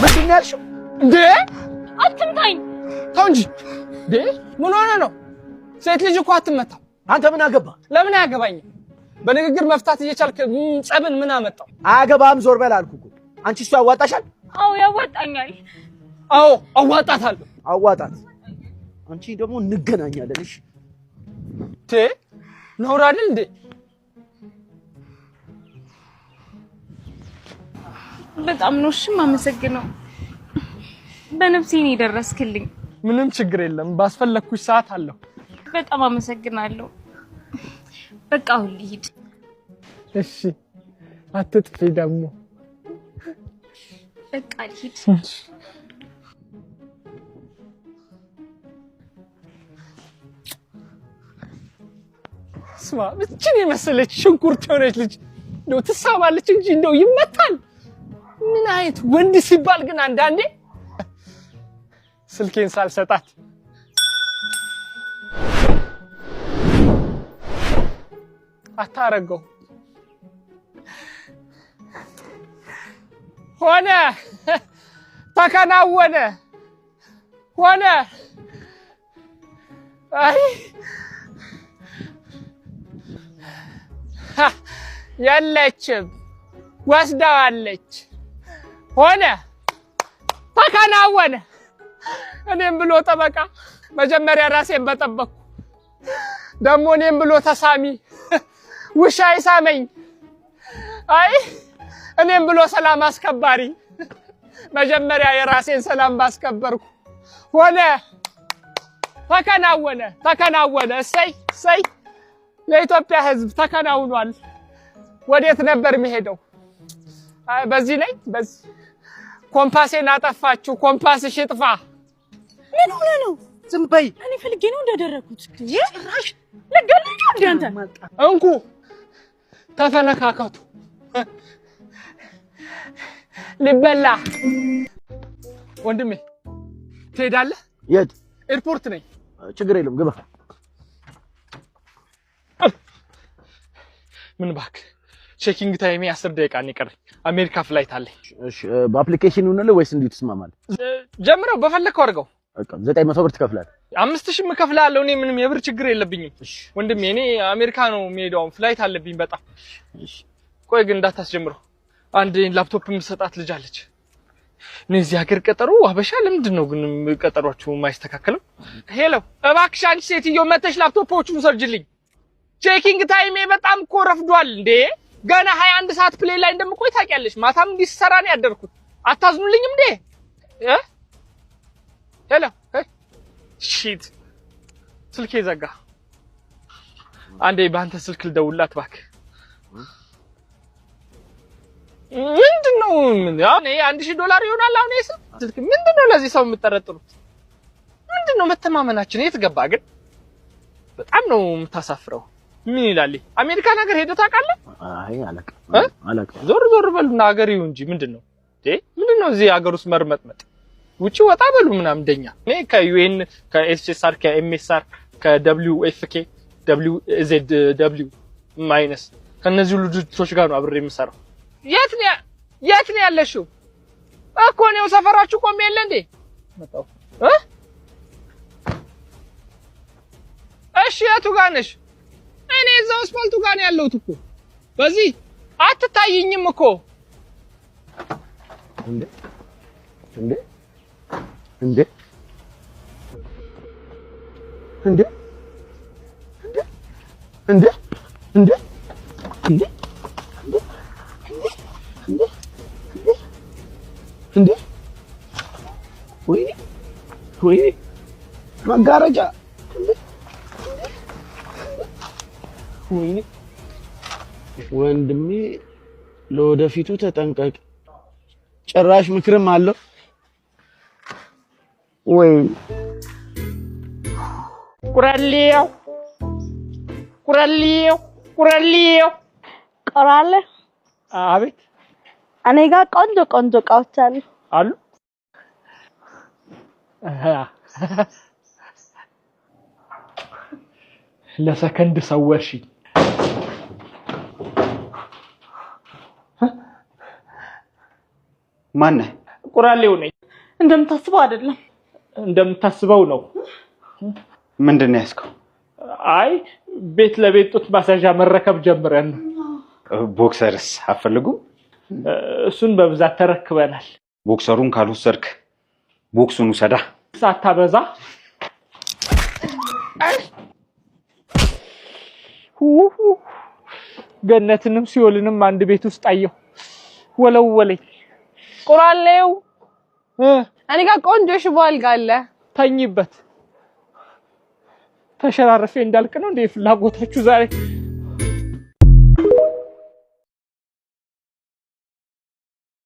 ምንድን ነው ያልሽው? እንዴ አትምታኝ! ተው እንጂ። እንዴ ምን ሆነ ነው? ሴት ልጅ እኮ አትመታም። አንተ ምን አገባ? ለምን አያገባኝም? በንግግር መፍታት እየቻልክ ጸብን ምን አመጣው? አያገባህም፣ ዞር በል አልኩህ እኮ። አንቺ እሱ ያዋጣሻል? አዎ ያዋጣኛል። አዎ አዋጣታለሁ። አዋጣት። አንቺ ደግሞ እንገናኛለን። እሺ ቴ ነውር አይደል እንዴ? በጣም ነው እሺ የማመሰግነው። በነፍሴ ነው የደረስክልኝ። ምንም ችግር የለም። ባስፈለግኩሽ ሰዓት አለሁ። በጣም አመሰግናለሁ። በቃ አሁን ልሂድ። እሺ አትጥፊ ደግሞ። በቃ ልሂድ። ስማ እችን የመሰለች ሽንኩርት የሆነች ልጅ እንደው ትሳባለች እንጂ እንደው ይመታል። ምን አይነት ወንድ ሲባል ግን አንዳንዴ ስልኬን ሳልሰጣት አታረገው። ሆነ፣ ተከናወነ፣ ሆነ። አይ የለችም፣ ወስደዋለች። ሆነ፣ ተከናወነ። እኔም ብሎ ጠበቃ መጀመሪያ ራሴን በጠበቅኩ፣ ደግሞ እኔም ብሎ ተሳሚ ውሻ ይሳመኝ። አይ እኔም ብሎ ሰላም አስከባሪ መጀመሪያ የራሴን ሰላም ባስከበርኩ። ሆነ፣ ተከናወነ፣ ተከናወነ። እሰይ እሰይ! የኢትዮጵያ ሕዝብ ተከናውኗል። ወዴት ነበር የሚሄደው? አይ በዚህ ላይ በዚህ ኮምፓሴን አጠፋችሁ። ኮምፓስሽ ይጥፋ። ምን ሆነ ነው? ዝም በይ። እኔ ፈልጌ ነው እንዳደረኩት። ጭራሽ ልገልህ ነው እንደ አንተ። እንኩ ተፈለካከቱ ሊበላ። ወንድሜ ትሄዳለህ? የት? ኤርፖርት ነኝ። ችግር የለም ግባ። ምን እባክህ checking time ኤ 10 ደቂቃ ነው የቀረኝ። አሜሪካ flight አለኝ። እሺ በ application ይሁንልህ ወይስ እንዲሁ ትስማማለህ? ጀምረው በፈለግከው አድርገው። በቃ 900 ብር ትከፍላለህ። 5000 እከፍልሃለሁ። እኔ ምንም የብር ችግር የለብኝም ወንድሜ። እኔ አሜሪካ ነው የምሄደው፣ አሁን flight አለብኝ በጣም። እሺ ቆይ ግን እንዳታስጀምረው። አንድ ላፕቶፕ የምሰጣት ልጅ አለች። እኔ እዚህ ሀገር ቀጠሮ አበሻ ለምንድን ነው ግን ቀጠሯችሁ የማይስተካከለው? Hello እባክሽ አንቺ ሴትዮ መተሽ ላፕቶፖቹን ሰርጅልኝ። Checking time ኤ በጣም እኮ ረፍዷል እንዴ። ገና 21 ሰዓት plane ላይ እንደምቆይ ታውቂያለሽ። ማታም እንዲሰራ ነው ያደርኩት። አታዝኑልኝም እንዴ? Hello shit ስልኬ ዘጋ። አንዴ በአንተ ስልክ ልደውልላት እባክህ። ምንድነው? አሁን ይሄ $1000 ይሆናል። አሁን ይሄ ስልክ ምንድነው? ለዚህ ሰው የምጠረጥሩት ምንድነው? መተማመናችን የት ገባ ግን? በጣም ነው የምታሳፍረው። ምን ይላል? አሜሪካ ነገር ሄደህ ታውቃለህ? አይ አላውቅም አላውቅም። ዞር ዞር በሉና ሀገር ይሁን እንጂ ምንድነው እንዴ? ምንድነው እዚህ ሀገር ውስጥ መርመጥመጥ? ውጪ ወጣ በሉ ምናምን እንደኛ። እኔ ከዩኤን ከኤስኤስአር ከኤምኤስአር ከደብሊው ኤፍኬ ደብሊው ዜድ ደብሊው ማይነስ ከነዚህ ሁሉ ድርጅቶች ጋር ነው አብሬ የምሰራው። የት ነው ያለሽው? እኮ ነው ሰፈራችሁ ቆሜ የለ እንዴ? መጣሁ እ እሺ የቱ ጋር ነሽ? እኔ እዛው አስፋልቱ ጋር ነው ያለሁት እኮ። በዚህ አትታይኝም እኮ። እንዴ እንዴ እንዴ እንዴ እንዴ እንዴ እንዴ እንዴ እንዴ ወይኔ ወይኔ መጋረጃ ወይኔ ወንድሜ ለወደፊቱ ተጠንቀቅ። ጭራሽ ምክርም አለው። ወይ ቁራሌው ቁራሌው ቁራሌው ቆራለ። አቤት። እኔ ጋር ቆንጆ ቆንጆ እቃዎች አሉ አሉ። ለሰከንድ ሰወርሽኝ። ማነህ? ቁራሌው ነኝ። እንደምታስበው አይደለም። እንደምታስበው ነው። ምንድን ነው ያዝከው? አይ፣ ቤት ለቤት ጡት ማስያዣ መረከብ ጀምረን ነው። Boxer ስ አትፈልጉም? እሱን በብዛት ተረክበናል። Boxer ኡን ካልወሰድክ ቦክሱን ውሰዳ። ሳታበዛ። ገነትንም ሲኦልንም አንድ ቤት ውስጥ አየሁ። ወለወለኝ። ቁራሌው፣ እኔ ጋር ቆንጆ የሽቦ አልጋ አለ። ተኝበት። ተሸራርፌ እንዳልቅ ነው እንደ ፍላጎታችሁ ዛሬ።